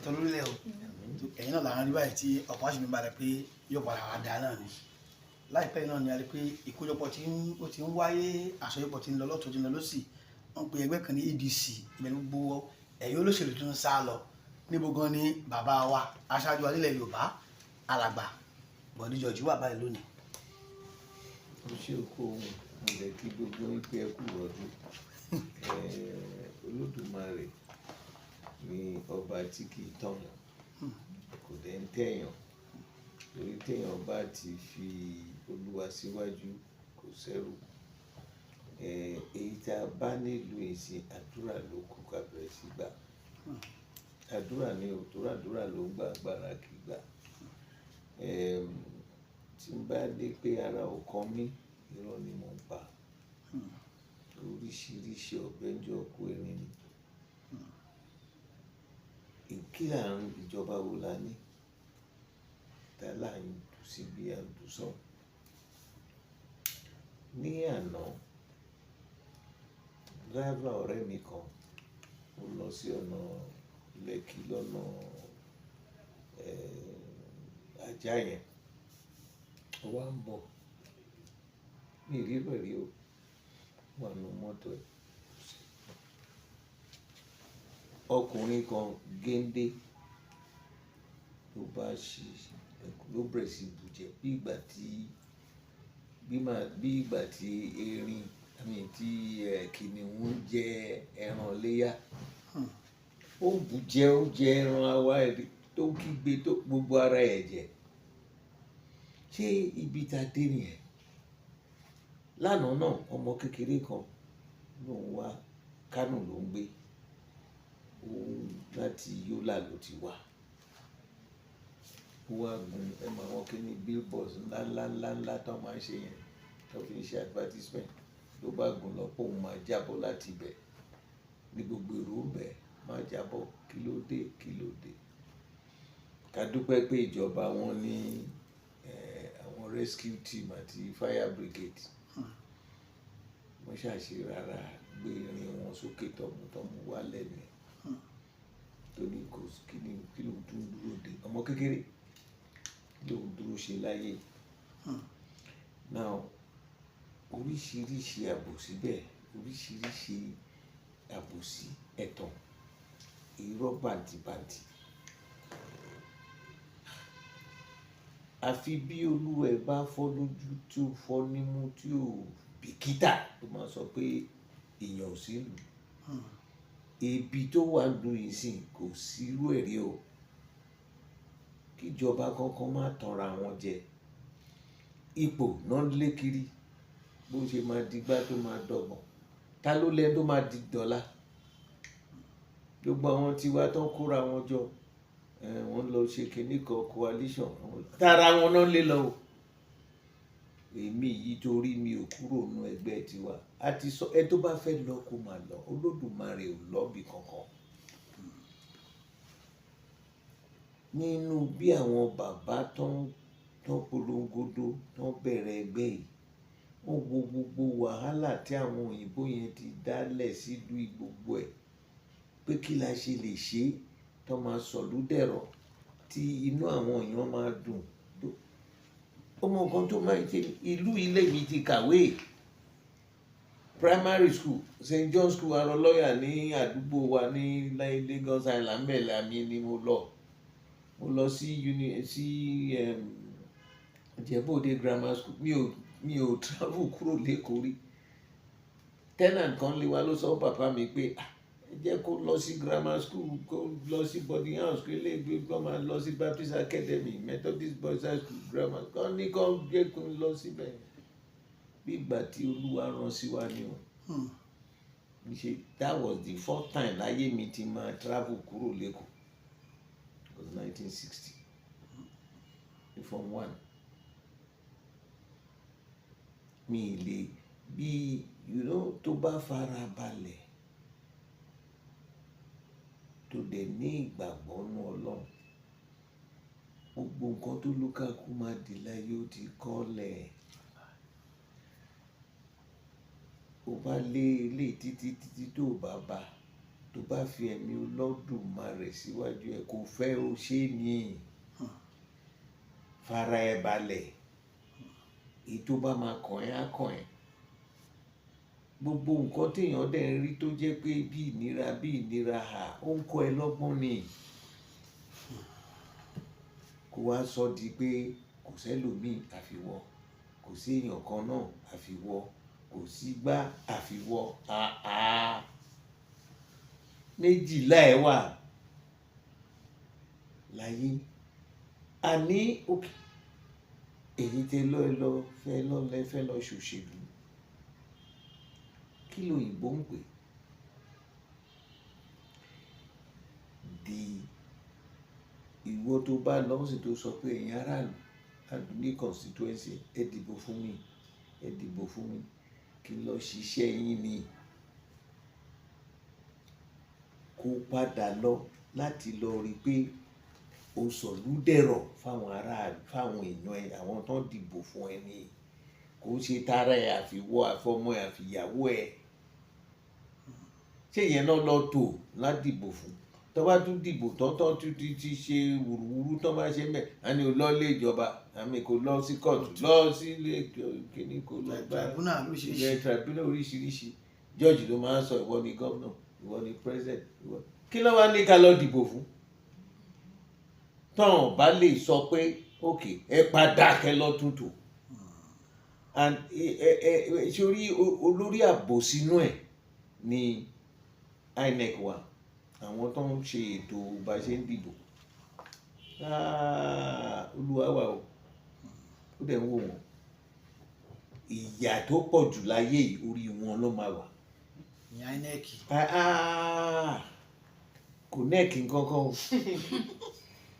tán lórílẹ̀ o. Ẹ̀yin náà là ń rí báyìí tí ọ̀pọ̀ àṣìmí balẹ̀ pé yóò padà wá dáa náà ni. Láìpẹ́ náà ni a rí pé ìkójọpọ̀ tí ó ti ń wáyé, àsọyépọ̀ tí ń lọ lọ́tún, tí ń lọ lọ́sì. Wọ́n pe ẹgbẹ́ kan ní ADC, ìbẹ̀ ní gbogbo ẹ̀yin olóṣèlú tó ń sá lọ. Níbo gan ni bàbá wa aṣáájú wa nílẹ̀ Yorùbá, Alàgbà Bọ̀dé George, wà báyìí lónìí? Ó ṣe kó ohun mo lè kí gbogbo yín pé ẹ kú rọ̀jú. Olódùmarè ni ọba tí kì í tọ̀yàn, kò dẹ̀ ń tẹ̀yàn, torí téèyàn bá ti fi Olúwa síwájú, kò sẹ́rù. Èyí tí a bá nílùú ìsìn, àdúrà ló kù ká bẹ̀rẹ̀ sí gbà. Àdúrà ni o, torí àdúrà ló ń gbà, agbára kì í gbà. Tí n bá dé pé ara ò kan mí, irọ́ ni mò ń pa. Oríṣiríṣi ọ̀bẹ ń jọ kú erin ni. Kí là ń ìjọba wo la ní? Tá là ń dù sí bí à ń dù sọ́hùn. Ní àná, driver ọ̀rẹ́ mi kan, ó lọ sí ọ̀nà Lekki lọ́nà Ajah yẹn. Ó wá ń bọ̀. Mi ò rí irú ẹ̀ rí o. Ó wà nínú mọ́tò ẹ̀. Ọkùnrin kan géńdé ló bá ṣí, ló bẹ̀rẹ̀ sí bù jẹ bí ìgbà tí erin, I mean tí kìnìún ń jẹ ẹran iléyá. Ó ń bù jẹ, ó jẹ ẹran àwa ẹ̀rí tó ń kígbe tó gbogbo ara ẹ̀ jẹ. Ṣé ibi ta dé nìyẹn? Lánàá náà, ọmọ kékeré kan ló ń wá, Kano ló ń gbé. Òun láti Yola ló ti wá. Ó wá gun ẹ mọ àwọn kíní billboards ńlá ńlá ńlá ńlá tó máa ń ṣe yẹn, tó fi ń ṣe advertisement. Ló bá gùn lọ pé òun máa jábọ́ láti ibẹ̀. Ní gbogbo èrò ń bẹ̀, máa jábọ́. Kí ló dé? Kí ló dé? Ká dúpẹ́ pé ìjọba wọn ní àwọn rescue team àti fire brigade. Wọ́n ṣàṣe rárá gbé irin wọn sókè tọmú wálẹ̀ ni. Torí kò sí kíni, kí ló ń tún dúró dé? Ọmọ kékeré kí ló ń dúró ṣe láyé? Now, oríṣiríṣi àbòsí bẹ́ẹ̀, oríṣiríṣi àbòsí, ẹ̀tàn, irọ́ bàǹtìbàǹtì. Àfi bí olúwa ẹ bá fọ́ lójú tí ó fọ́ nímú tí ò bìkítà tó máa sọ pé èèyàn ò sí ìlú. Ebi tó wà nílùú yìí sìn kò sí irú ẹ̀ rí o. Kí ìjọba kankan má tanra wọn jẹ. Ipò náà ń lé kiri bó ṣe máa di gbá tó máa dọ̀gbọ̀n. Ta ló lẹ́ni tó máa di dọ̀la? Gbogbo àwọn tiwa tó ń kóra wọn jọ, wọ́n lọ ṣe kíní kan coalition. Tara wọn náà lé lọ o. Èmi yìí torí mi ò kúrò nínú ẹgbẹ́ tiwa. A ti sọ ẹ tó bá fẹ́ lọ kó máa lọ. Olódùmarè ò lọ́bi kankan. Nínú bí àwọn bàbá tó ń polongodo tó ń bẹ̀rẹ̀ ẹgbẹ́ yìí, wọ́n wo gbogbo wàhálà tí àwọn òyìnbó yẹn ti dálẹ̀ sílùú gbogbo ẹ̀ pé kí la ṣe lè ṣe tó máa sọ̀lú dẹ̀rọ̀ tí inú àwọn èèyàn máa dùn. Ó mọ nǹkan tó máa ń ṣe ìlú ilé mi ti kàwé. Primary school, St. John School, Arọlọ́yà ní àdúgbò wa ní Lagos Island bẹ́ẹ̀ mi ni mo lọ. Mo lọ sí uni sí Ìjẹ̀bú-Òde Grammar School. Mi ò travel kúrò l'Ékòó rí. Tenant kan lé wa ló sọ fún bàbá mi pé, "Ah, ẹ jẹ́ kó lọ sí grammar school, kó lọ sí boarding house, kó lè gbé kó máa lọ sí Baptist Academy, Methodist Boys High School, grammar." Kọ́ ní kó jẹ́ kó lọ síbẹ̀. Bí ìgbà tí Olúwa rán sí wa ni o. Ṣe that was the fourth time láyé mi tí máa travel kúrò l'Ékòó. It was 1960. Form one. Mi lè bí tó bá fara balẹ̀ tó dẹ̀ ní ìgbàgbọ́ nínú Ọlọ́run, gbogbo nǹkan tó lúkàkú máa di láyé ó ti kọ́lẹ̀. Ó bá lé ilé títí títí tó bá bá. Tó bá fi ẹ̀mí Olódùmarè síwájú ẹ, kò fẹ́ o ṣe ní fara ẹ balẹ̀. Èyí tó bá máa kàn ẹ́ á kàn ẹ́. Gbogbo nǹkan téèyàn dẹ̀ ń rí tó jẹ́ pé bí ìnira bí ìnira, hà ó ń kọ́ ẹ lọ́gbọ́n ni. Kó wá sọ di pé kò sẹ́lòmíì àfiwọ́, kò sí èèyàn kan náà àfiwọ́, kò sí gbá àfiwọ́. Àá, méjìlá ẹ wà láyé. Àní òkè èyí tẹ lọ ẹ lọ fẹ́ lọ lẹ fẹ́ lọ ṣòṣèlú. Kí lóyìnbó ń pè? Di ìwọ tó bá lọ sí tó sọ pé ẹ̀yin aráàlú ní constituency, ẹ dìbò fún mi, ẹ dìbò fún mi kí n lọ ṣiṣẹ́ yín ni. Kó padà lọ láti lọ rí pé o sọ̀lú dẹ̀rọ̀ fáwọn aráàlú, fáwọn èèyàn ẹ, àwọn tó ń dìbò fún ẹ ni. Kò ṣe tara ẹ àfiwọ́, àfọmọ ẹ, àfìyàwó ẹ. Ṣé ìyẹn náà lọ tò ládìbò fún? Tó bá tún dìbò tán, tán tún ti ṣe wùrúwúrú tán bá ṣe mẹ́, a ní o lọ ilé ìjọba, àmì kò lọ sí kóòtù, lọ sí ilé kíní, kò lọ bá tribunal lóríṣiríṣi. Ilé tribunal oríṣiríṣi. Judge ló máa ń sọ ìwọ ni gómìnà, ìwọ ni president, ìwọ. Kí ló wá ní ká lọ dìbò fún? Tán bá lè sọ pé ok, ẹ padà kẹ́ lọ tuntun. And ẹ ẹ sórí olórí àbòsínú ẹ ní INEC wa, àwọn tó ń ṣe ètò bá ṣe ń dìbò. Ah, Olúwa wà o, ó dẹ̀ ń wò wọ́n. Ìyà tó pọ̀ jù láyé yìí orí wọn ló máa wà. Ní INEC. Ah, kò nẹ́ẹ̀kì nǹkankan o.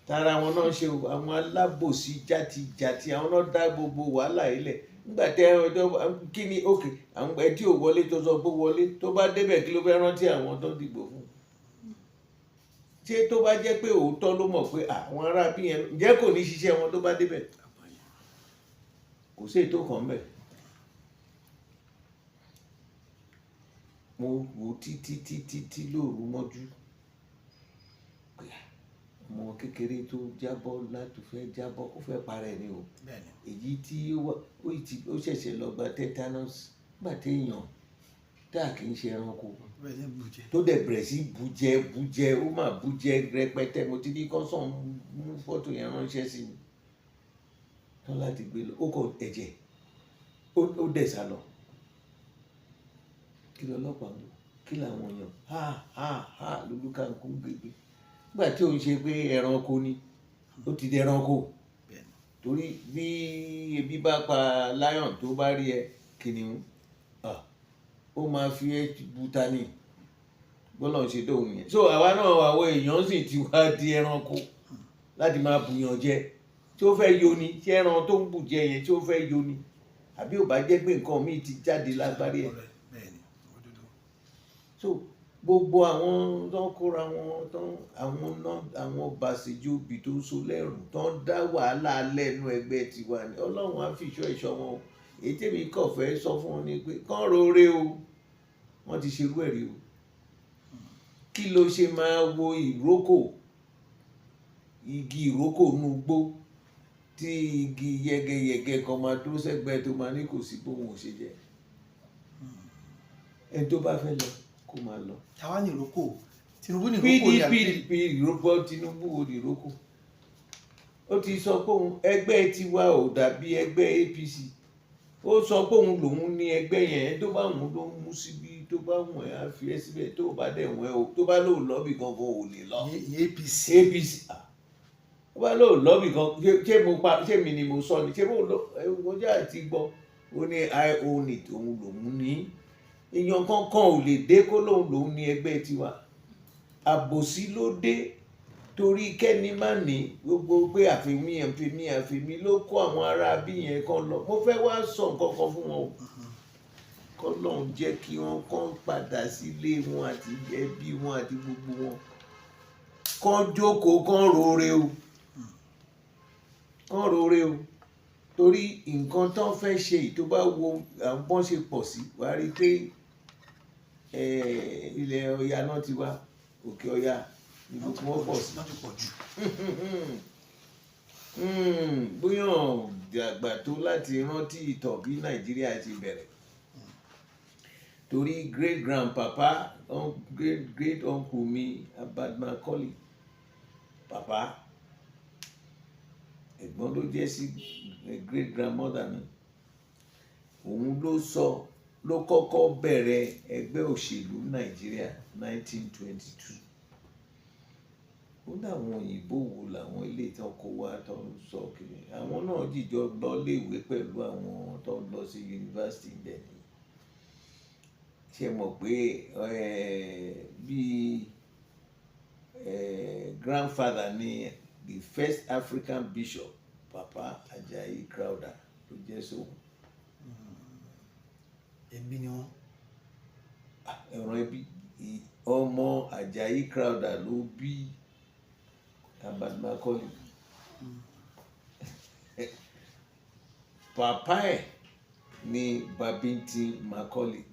Tara wọn náà ṣe o, àwọn alábòsí játijàti, àwọn náà dá gbogbo wàhálà yìí lẹ̀. Nígbà tẹ ọjọ́ kí ni òkè àwọn ẹ tí ò wọlé tó sọ pé wọlé, tó bá débẹ̀ kí ló fẹ́ rántí àwọn tó ń dìbò fún? Ṣé tó bá jẹ́ pé òótọ́ ló mọ̀ pé àwọn ará bí yẹn, ǹjẹ́ kò ní ṣiṣẹ́ wọn tó bá débẹ̀? Kò sí ètò kan bẹ́ẹ̀. Mo wò títí títí tí lóru mọ́jú. Ọmọ kékeré tó jábọ́ láti fẹ́ jábọ́, ó fẹ́ para ẹ̀ ni o. Èyí tí ó wà, ó ṣẹ̀ṣẹ̀ lọ gba tetanus. Nígbà tí èèyàn tá a kì í ṣe ẹranko tó dẹ̀ bẹ̀rẹ̀ sí bùjẹ bùjẹ, ó mà bùjẹ rẹpẹtẹ. Mo ti ní kọ́sàn mú fọ́tò yẹn ránṣẹ́ sí mi. Tán láti gbé lọ, ó kọ ẹ̀jẹ̀, ó dẹ̀ sá lọ. Kí lọ́lọ́pàá ń wò? Kí làwọn èèyàn? Ha ha ha lolúkàǹkú gbègbè. Nígbà tí òun ṣe pé ẹranko ni, ó ti di ẹranko. Torí bí ebi bá pa lion tó bá rí ẹ kìnìún, ó máa fi ẹ́ buta ni. Bọ́lá ń ṣe dóhùn yẹn. So àwa náà àwọn èèyàn sì ti wá di ẹranko láti máa bùyàn jẹ. Tí ó fẹ́ yó ni, ṣé ẹran tó ń bù jẹ yẹn tí ó fẹ́ yó ni? Àbí ò bá jẹ́ pé nǹkan míì ti jáde lágbárí ẹ̀. So gbogbo àwọn tó ń kóra wọn, tó ń àwọn náà, àwọn bàṣẹjọbì tó ń so lẹ́rù, tó ń dá wàhálà lẹ́nu ẹgbẹ́ tiwa ni. Ọlọ́run á fi ìṣọ́ ìṣọ́ wọn o. Èyí tèmi kàn fẹ́ sọ fún wọn ni pé kán rore o, wọ́n ti ṣerú ẹ̀ rí o. Kí ló ṣe máa wo ìrókò, igi ìrókò nú igbó tí igi yẹgẹyẹgẹ kan máa dúró sẹ́gbẹ̀ẹ́ tó máa ní kò sí bóun ò ṣe jẹ́? Ẹni tó bá fẹ́ lọ kó máa lọ. Táwa ní ìrókò, Tinubu ní ìrókò ní àbí? PDP ìrókò, Tinubu wo ní ìrókò? Ó ti sọ pé òun ẹgbẹ́ tiwa ò dàbí ẹgbẹ́ APC. Ó sọ pé òun lòun ní ẹgbẹ́ yẹn, tó bá wùn ló ń mú síbí, tó bá wùn ẹ́ á fi ẹ́ síbẹ̀, tó bá dẹ̀ wùn ẹ́ o, tó bá lóun lọ́bì kankan ò lè lọ. Ìyẹn APC. APC. Tó bá lóun lọ́bì kan, ṣé mo pa, ṣé mi ni mo sọ ni? Ṣé mo lọ, mo jẹ́ àti gbọ́. Ó ní I own it, òun lòun ní. Èèyàn kankan ò lè dé kó lóun lòun ní ẹgbẹ́ tiwa. Àbòsí ló dé torí kẹ́ni má ní gbogbo pé àfẹ́mí àfẹ́mí àfẹ́mí ló kó àwọn ará bí yẹn kan lọ. Mo fẹ́ wá sọ nǹkan kan fún wọn o. Kọ́lọ́run jẹ́ kí wọ́n kàn padà sílé wọn àti ẹbí wọn àti gbogbo wọn. Kán jókòó, kán rore o. Kán rore o. Torí nǹkan tó fẹ́ ṣe yìí tó bá wo àwọn bọ́n ṣe pọ̀ sí, wà á rí pé Ilẹ̀ Ọya náà ti wá, Òkè Ọya níbi tí wọ́n pọ̀ sí. Wọ́n ti pọ̀ jù. Bóyá dàgbà tó láti rántí ìtàn bí Nàìjíríà ti bẹ̀rẹ̀, torí great grandpapa, great great uncle mi, Herbert Macaulay, papa ẹ̀gbọ́n ló jẹ́ sí great grandmother mi, òun ló sọ ló kọ́kọ́ bẹ̀rẹ̀ ẹgbẹ́ òṣèlú Nàìjíríà 1922. Ó láwọn òyìnbó wo làwọn ilé tán kó wá tó ń sọ kiri, àwọn náà jìjọ lọ léèwé pẹ̀lú àwọn tó ń lọ sí yunifásitì ibẹ̀ ni. Ṣe mọ̀ pé bíi grandfather ni the first African bishop, Papa Ajayi Crowther, ló jẹ́ sóhun. Ẹbí ni wọ́n. Ẹ̀rọ ẹbí, ọmọ Ajayi Crowther ló bí Herbert Macaulay. Papa ẹ̀ ní Babington Macaulay,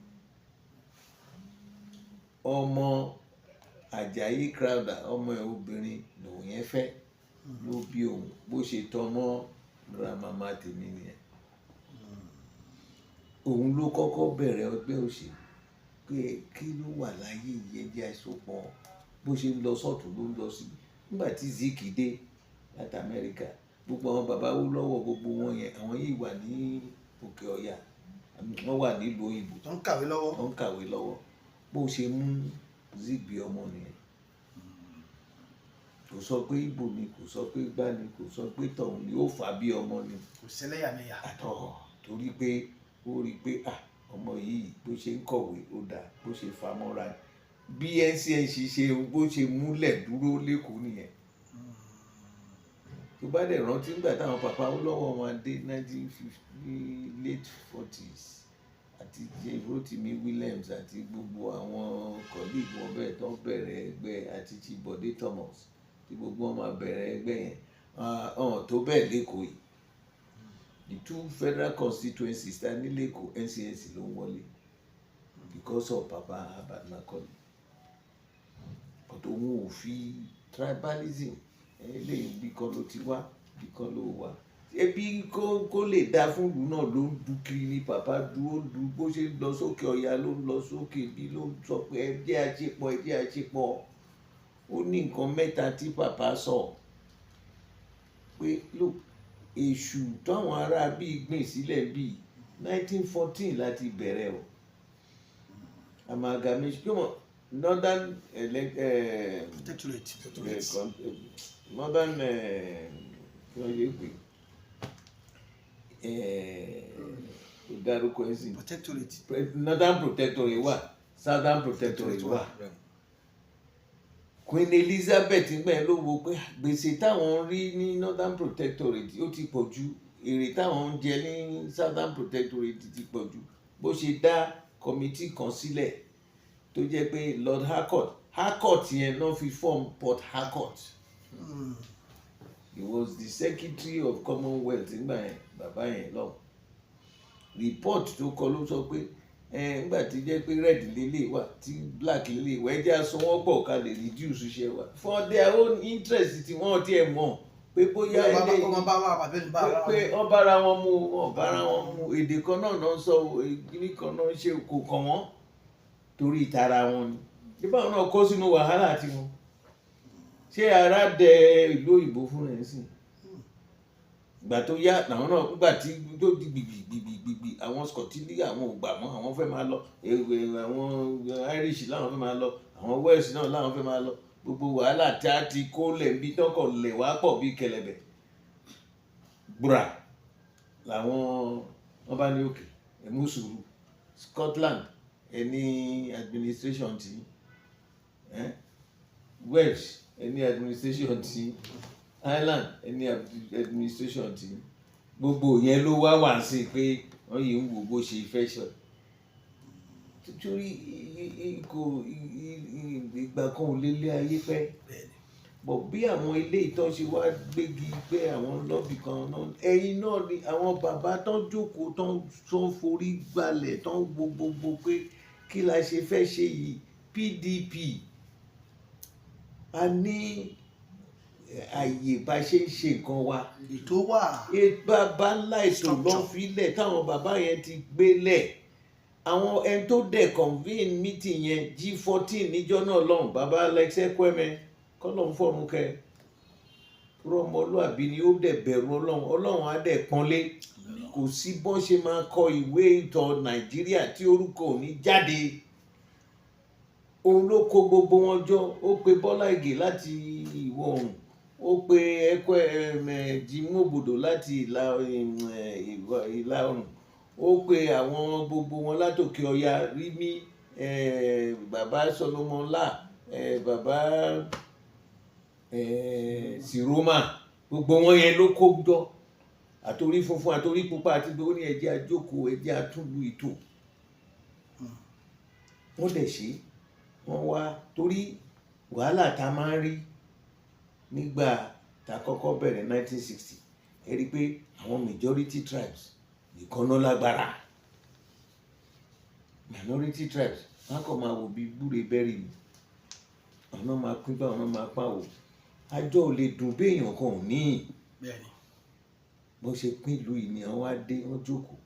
ọmọ Ajayi Crowther, ọmọ ẹ̀ obìnrin lòun yẹn fẹ́ ló bí òun. Bó ṣe tọmọ grandmama tèmi nìyẹn. Òun ló kọ́kọ́ bẹ̀rẹ̀ ẹgbẹ́ òṣèlú pé kí ló wà láyé ìyẹn jẹ́ àìsopọ̀. Bó ṣe ń lọ sọ́tún ló ń lọ sí. Nígbà tí Zik dé láti Amẹ́ríkà, gbogbo àwọn bàbá wó lọ́wọ́ gbogbo wọn yẹn, àwọn yìí wà ní Òkè Ọya, wọ́n wà nílùú òyìnbó tó ń kàwé lọ́wọ́. Tó ń kàwé lọ́wọ́. Bó ṣe mú Zik bí ọmọ nìyẹn. Kò sọ pé Ìgbò ni, kò sọ pé gbá ni, kò sọ pé tọ̀hún ni, ó fà á bí ọmọ ni. Kò sẹ́lẹ̀yàmẹ̀yà. Àtọ̀, torí pé ó rí i pé ọmọ yìí bó ṣe ń kọ̀wé ó dáa, bó ṣe fà mọ́ra bí NCNC ṣe bó ṣe múlẹ̀ dúró lẹ́kọ̀ọ́ nìyẹn. Tó bá dẹ̀ rántí nígbà táwọn pàpà Awólọ́wọ̀ wọn dé 1950, late 40s, àti Chief Rotimi Williams àti gbogbo àwọn colleague wọn bẹ́ẹ̀ tó bẹ̀rẹ̀ ẹgbẹ́, àti Chief Bode Thomas, tí gbogbo wọn máa bẹ̀rẹ̀ ẹgbẹ́ yẹn, ọ̀hún tó bẹ́ẹ̀ lẹ́kọ̀ọ́ yìí, the two federal constituencies ta ní lẹ́kọ̀ọ́, NCNC ló ń wọlé because of Papa Herbert Macaulay. But òun ò fi tribalism eléyìí, bí kan ló ti wá, bí kan ló wà, ebi kó lè da fún ìlú náà ló ń du kiri ní. Pàpà dúró du bó ṣe ń lọ sókè Ọya ló ń lọ sókè bí ló ń sọ pé ẹ jẹ́ àṣepọ̀, ẹ jẹ́ àṣepọ̀. Ó ní nǹkan mẹ́ta tí pàpà sọ pé look, èṣù táwọn ará bíi gbìn sílẹ̀ bíi 1914 láti bẹ̀rẹ̀ o, amalgamation kí wọ́n northern protectorate. Northern, kí wọ́n ṣe pè é, dárúkọ ẹ̀ sí. Protectorate. Northern Protectorate wà, Southern Protectorate wà. Queen Elizabeth ngbà yẹn ló wo pé gbèsè táwọn ń rí ní Northern Protectorate ó ti pọ̀ ju èrè táwọn ń jẹ ní Southern Protectorate ti pọ̀ jù. Bó ṣe dá committee kan sílẹ̀ tó jẹ́ pé Lord Harcourt, Harcourt yẹn náà fi form Port Harcourt. He was the Secretary of Commonwealth nígbà yẹn. Bàbá yẹn lọ report tó kọ ló sọ pé ẹ nígbà tí jẹ́ pé red lélẹ̀ wà tí black lélẹ̀ wà, ẹ jẹ́ aṣọ wọn pọ̀ ká lè reduce iṣẹ́ wa for their own interest, tí wọ́n tiẹ̀ mọ̀ pé bóyá eléyìí ọmọ bá wà bàbá mi bá wà. Pé wọ́n bára wọn mu, wọ́n bára wọn mu, èdè kan náà náà ń sọ, ìkíní kan náà ń ṣe, kò kàn wọ́n torí ìtara wọn ni. Nígbà wọn náà kó sínú wàhálà tiwọn, ṣé ara dẹ ìlú òyìnbó fún ẹ̀ sìn? Ìgbà tó yá làwọn náà, nígbà tí tó di gbìgbì gbìgbì gbìgbì, àwọn Scotland àwọn ò gbà mọ́, àwọn fẹ́ máa lọ, àwọn Irish làwọn fẹ́ máa lọ, àwọn Wales náà làwọn fẹ́ máa lọ. Gbogbo wàhálà tí a ti kó lẹ̀ bí tọkọ̀ lẹ̀ wá pọ̀ bí kẹlẹ̀bẹ̀ gbúra làwọn wọn bá ní òkè ẹ mú sùúrù. Scotland ẹ ní administration tí Wales ẹ ní administration tí Ireland ẹ ní administration tí gbogbo yẹn ló wá wà sí pé wọ́n yìí ń wò bó ṣe fẹ́ sọ torí kò ìgbà kan ò lé lé ayé pẹ́ bọ̀. Bí àwọn ilé ìtọ́ ṣe wá gbégi pé àwọn lọ́bì kan náà, ẹ̀yin náà ni àwọn bàbá tán jókòó tán tán forí gbalẹ̀ tán wo gbogbo pé Kí la ṣe fẹ́ ṣe yìí? PDP, a ní àyè bá ṣe ń ṣe nǹkan wa. Ètò wà. Bàbá ńlá ètò ló Structure. filẹ̀ táwọn bàbá yẹn ti gbé lẹ̀. Àwọn ẹni tó dẹ̀ convene meeting yẹn, G14 níjọ́ náà lọ́hùn, bàbá Alex Ekwueme, kọ́lọ́hún fọ̀run kẹ́, rọmọlúàbí ni, ó dẹ̀ bẹ̀rù Ọlọ́run, Ọlọ́run á dẹ̀ pọ́nlé. Kò sí bọ́n ṣe máa kọ ìwé ìtàn Nàìjíríà tí orúkọ ò ní jáde. Òun ló kó gbogbo wọn jọ. Ó pe Bọ́lá Ìgè láti ìwọ̀ oòrùn, ó pe ẹkọ Jimoh Obodo láti ìlà oòrùn, ó pe àwọn gbogbo wọn látòkè ọya, Rímí, bàbá Solomon Lar, bàbá Siroma, gbogbo wọn yẹn ló kó jọ, àtòrí funfun, àtòrí pupa, àti gbogbo ní ẹjẹ àjókòó, ẹjẹ àtúlù ìtò. Wọ́n dẹ̀ ṣe, wọ́n wá torí wàhálà tá a máa ń rí nígbà tá a kọ́kọ́ bẹ̀rẹ̀ 1960. Ẹ rí i pé àwọn majority tribes nìkan náà lágbára, minority tribes wọn kàn máa wò bí gbúre bẹ́rì ni. Àwọn náà máa pín báwọn náà máa pàwọ́ àjọ ò lè dùn béèyàn kan ò ní. Bẹ́ẹ̀ni. Bó ṣe pín ìlú yìí ni àwọn á dé, wọ́n jókòó.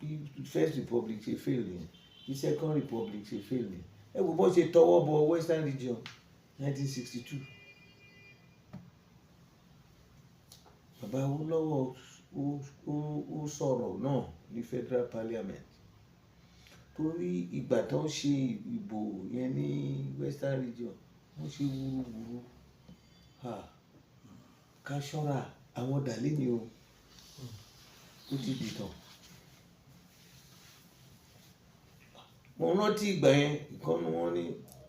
Bí First Republic ṣe fail yẹn, bí Second Republic ṣe fail yẹn, ẹ wo bó ṣe tọwọ́ bọ Western Region 1962. Bàbá Awólọ́wọ̀ ó sọ̀rọ̀ náà ní Federal Parliament, torí ìgbà tó ń ṣe ìbò yẹn ní Western Region, wọ́n ṣe wúruwúru. Ká ṣọ́ra, àwọn dàlẹ́ ni o, ó ti dìtàn. Mo rántí ìgbà yẹn, ìkànnì wọn ní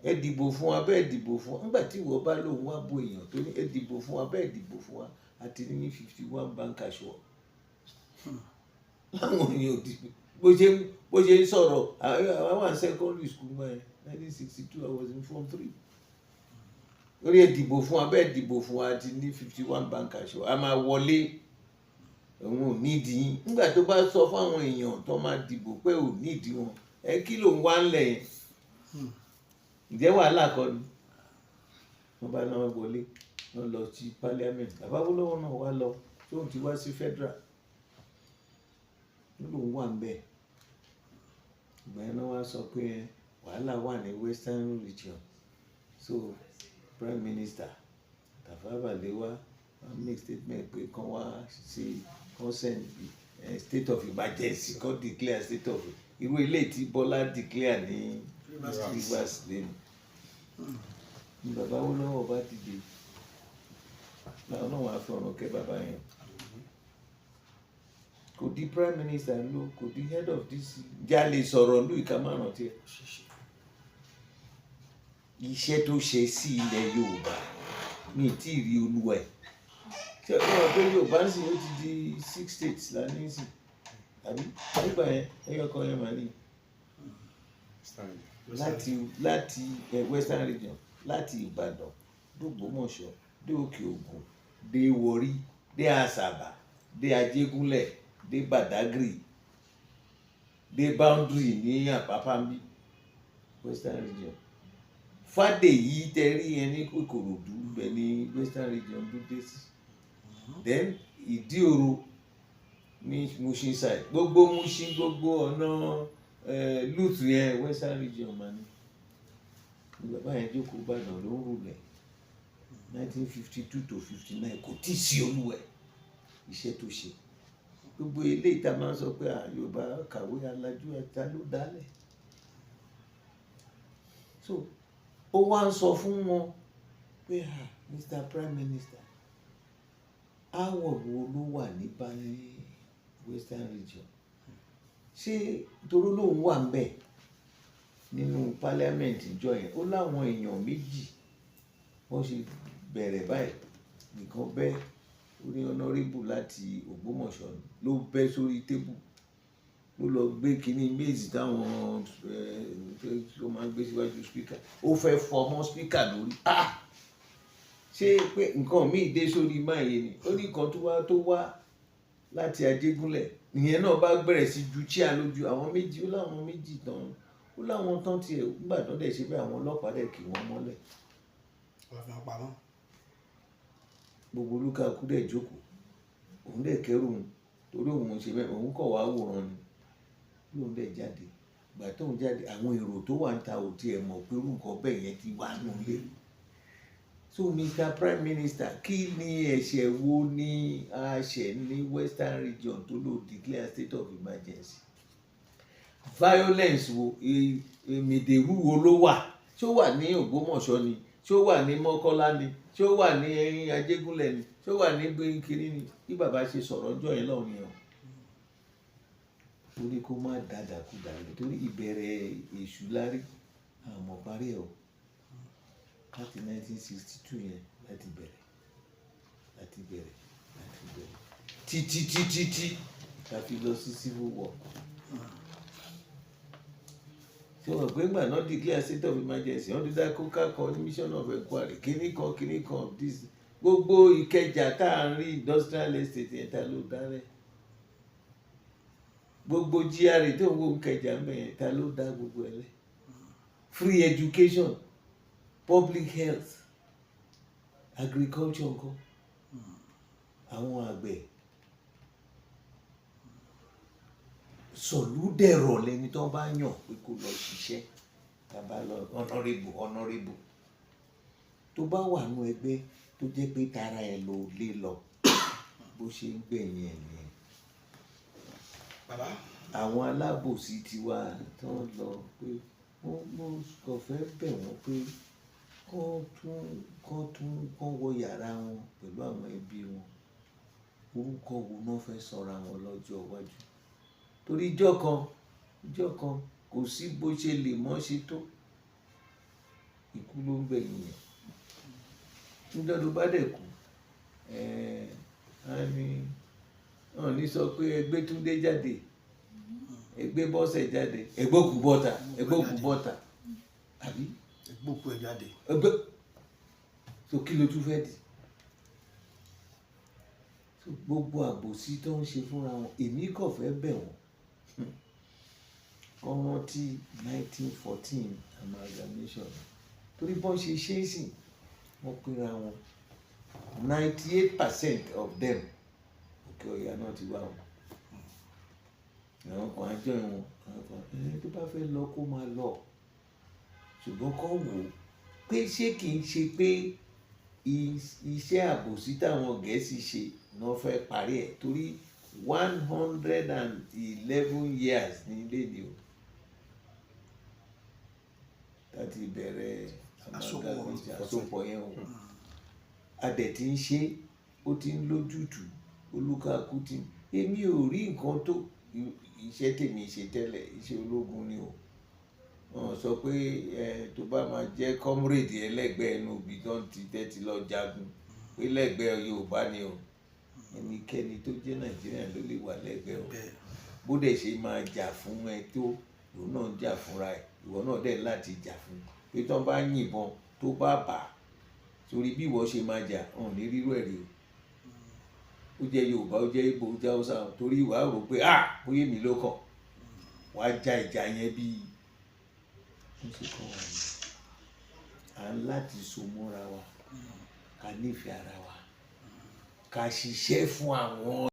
ẹ dìbò fún wa bẹ́ẹ̀, dìbò fún wa. Nígbà tí ìwọ bá lóun wá bo èèyàn tó ní ẹ dìbò fún wa bẹ́ẹ̀, dìbò fún wa, àti ní 51 bank aṣọ láwọn èèyàn ò dìbò. Bó ṣe ń sọ̀rọ̀, àwọn wà ní secondary school mọ́ ẹ, 1962, I was in form 3. Lórí ẹ dìbò fún wa bẹ́ẹ̀, dìbò fún wa, àti ní 51 bank aṣọ, a máa wọlé, òun ò nídìí yín. Nígbà tó bá sọ fáwọn èèyàn tó máa dìbò pé ò nídìí wọn, ẹ kí ló ń wá ńlẹ̀ yẹn? Ǹjẹ́ wàhálà kọ́ ni? Wọ́n bá náà wọlé, wọ́n lọ sí parliament. Bàbá Awólọ́wọ̀ náà wá lọ, tóun ti wá sí federal, ó lóun wà ń bẹ̀. Ìgbà yẹn náà wá sọ pé wàhálà wà ní Western Region, so Prime Minister Tafawa Balewa wá make statement pé kán wá sí consent, state of emergency, kán declare state of irú eléyìí tí Bọ́lá declare ní Rivers lẹ́nu. Ní bàbá Awólọ́wọ̀ bá dìde, láwọn náà wàá fi ọ̀ràn kẹ́ bàbá yẹn. Kò di prime minister ló, kò di head of this jalè sọ̀rọ̀ lù ìka márùn tiẹ̀. Iṣẹ́ tó ṣe sí ilẹ̀ Yorùbá mi tí ì rí olúwa ẹ̀. Ṣé o mọ̀ pé Yorùbá ń sìn ó ti di 6 states lánìí sìn, àbí nígbà yẹn ẹyọ kan yẹn mà ní láti Western Region, láti Ìbàdàn dògbómọ̀ṣọ́ dé Òkè Ògùn dé Warri dé Asaba dé Ajégúnlẹ̀ dé Badagry dé boundary ní Àpápámbí, Western Region. Fàdèyí tẹrí yẹn ní Ìkòròdú bẹ ní Western Region ló dé sí. Then Ìdí-Òro ní Mushin side, gbogbo Mushin, gbogbo ọ̀nà lùtù yẹn Western Region mà ní. Bàbá yẹn jókòó Ìbàdàn ló ń rúlẹ̀ 1952 to 59, kò tí ì sí olúwẹ̀. Iṣẹ́ tó ṣe, gbogbo eléyìí tá a máa ń sọ pé Yorùbá kàwé alájú ẹ̀ta ló dálẹ̀. So ó wá ń sọ fún wọn pé Mr. Prime Minister, aáwọ̀ wo ló wà ní báyìí Western Region? Ṣé torí lóun wà ń bẹ̀ nínú parliament ìjọ yẹn, ó láwọn èèyàn méjì wọ́n ṣe bẹ̀rẹ̀ báyìí nìkan bẹ́ ó ní honourable láti Ògbómọ̀ṣọ́ ló bẹ́ sórí tébù, ló lọ gbé kínní méjì táwọn tó máa ń gbé síwájú speaker, ó fẹ́ fọmọ́ speaker lórí. Ṣé pé nǹkan míì dé sórí máyé ni? Ó ní nǹkan tó wá láti Ajégúnlẹ̀, ìyẹn náà bá bẹ̀rẹ̀ sí ju chair lójú àwọn méjì. Ó láwọn méjì tán, Ó láwọn tán tiẹ̀ nígbà tó dẹ̀ ṣe bẹ́ẹ̀, àwọn ọlọ́pàá dẹ̀ kì wọ́n mọ́lẹ̀. Wọ́n fi wọn pamọ́. Gbogbo olúkàkú dẹ̀ jókòó, òun dẹ̀ kẹ́rù òun torí òun ò ṣe bẹ́ẹ̀, òun kọ̀ wá wòran ni. Lóun dẹ̀ jáde, ìgbà tóun jáde, àwọn èrò tó wà ń ta ò tiẹ̀ mọ̀ pé irú nǹkan bẹ́ẹ̀ yẹn ti wà nílé. So Mr. Prime Minister, kí ni ẹ̀ṣẹ̀ wo ni a ṣẹ̀ ní Western Region tó lò declare state of emergency? Violence wo, mìdèrú wo ló wà? Ṣó wà ní Ògbómọ̀ṣọ́ ni? Ṣó wà ní Mọ́kọ́lá ni? Ṣó wà ní Ajégúnlẹ̀ ni? Ṣó wà ní kínní ni? Bí bàbá ṣe sọ̀rọ̀ ọjọ́ yẹn lọ́hùn yẹn o, torí kó má dàdàkúdà rẹ̀, torí ìbẹ̀rẹ̀ èṣù lárí àmọ́ parí ẹ̀ o. Láti 1962 yẹn láti bẹ̀rẹ̀, láti bẹ̀rẹ̀, láti bẹ̀rẹ̀ títí títí tí la fi lọ sí civil war. Ṣé wọn pé ìgbà náà declare state of emergency, wọ́n ti dá kóká commission of inquiry, kíní kan kíní kan, this gbogbo Ìkẹjà tá à ń rí industrial estate yẹn, ta ló dálẹ̀? Gbogbo GRA tó ń wo Ìkẹjà ń bẹ̀ yẹn, ta ló dá gbogbo ẹ̀ lẹ̀? Free education, public health, agriculture ńkọ́? Àwọn àgbẹ̀ sọ̀lúdẹ̀rọ̀ lẹni tó bá yàn pé kó lọ ṣiṣẹ́. Bàbá lọ honourable, honourable tó bá wà nú ẹgbẹ́ tó jẹ́ pé tara ẹ̀ ló lé lọ, bó ṣe ń gbẹ̀yìn ẹ̀ nìyẹn. Bàbá. Àwọn alábòsí tiwa tó ń lọ pé wọ́n, mo kàn fẹ́ bẹ̀ wọ́n pé kán tún kán wọ yàrá wọn pẹ̀lú àwọn ẹbí wọn. Orúkọ wo náà fẹ́ sọra wọn lọ́jọ́ iwájú? Torí ijọ́ kan, ijọ́ kan, kò sí bó ṣe lè mọ́ ṣe tó, ikú ló ń gbẹ̀yìn yẹn. Níjọ́ tó bá dẹ̀ kú, á ní wọ́n ní sọ pé ẹgbẹ́ Túndé jáde, ẹgbẹ́ Bọ́sẹ̀ jáde, ẹgbẹ́ òkú bọ́ta, ẹgbẹ́ òkú bọ́ta, àbí? Ẹgbẹ́ òkú ẹ̀ jáde. Ẹgbẹ́ so kí ló tún fẹ́ di? So gbogbo àbòsí tó ń ṣe fúnra wọn, èmi kàn fẹ́ bẹ̀ wọ́n. Kán rántí 1914 amalgamation, torí bọ́n ṣe ṣe é sìn, wọ́n pínra wọn. 98% of them, Òkè Ọ̀yà náà ti wá wọn. Àwọn kan á join wọn, àwọn kan ẹni tó bá fẹ́ lọ kó máa lọ. Ṣùgbọ́n kán wò ó pé ṣé kì í ṣe pé iṣẹ́ àbòsí táwọn Gẹ̀ẹ́sì ṣe ni wọ́n fẹ́ parí ẹ̀, torí 111 years ní léde o láti bẹ̀rẹ̀ amalgamation, àsopọ̀ yẹn o. A dẹ̀ ti ń ṣe, ó ti ń lójútùú, olúkàkú ti. Èmi ò rí nǹkan tó iṣẹ́ tèmi ṣe tẹ́lẹ̀, iṣẹ́ ológun ni o. Wọ́n sọ pé ẹ tó bá máa jẹ́ comrade ẹlẹ́gbẹ́ ẹnu ibi tó ń ti tẹ́tí lọ jagun pé lẹ́gbẹ̀ẹ́ Yorùbá ni o. Ẹnikẹ́ni tó jẹ́ Nàìjíríà ló lè wà lẹ́gbẹ̀ẹ́ o. Bó dẹ̀ ṣe máa jà fún ẹ tó, òun náà ń jà fúnra ẹ̀, ìwọ náà dẹ̀ láti jà fún un. Pé tí wọ́n bá yìnbọn tó bá bà á, torí bí ìwọ ṣe máa jà, wọn ò ní rírú ẹ̀ rí o. Ó jẹ́ Yorùbá, ó jẹ́ Igbo, ó jẹ́ Hausa, torí ìwà rò pé ah, bóyá èmi ló kàn. Wàá ja ìjà yẹn bí wọ́n ṣe kọ́ wa ni. À ń láti so mọ́ra wa, ká nífẹ̀ẹ́ ara wa, ká ṣiṣẹ́ fún àwọn.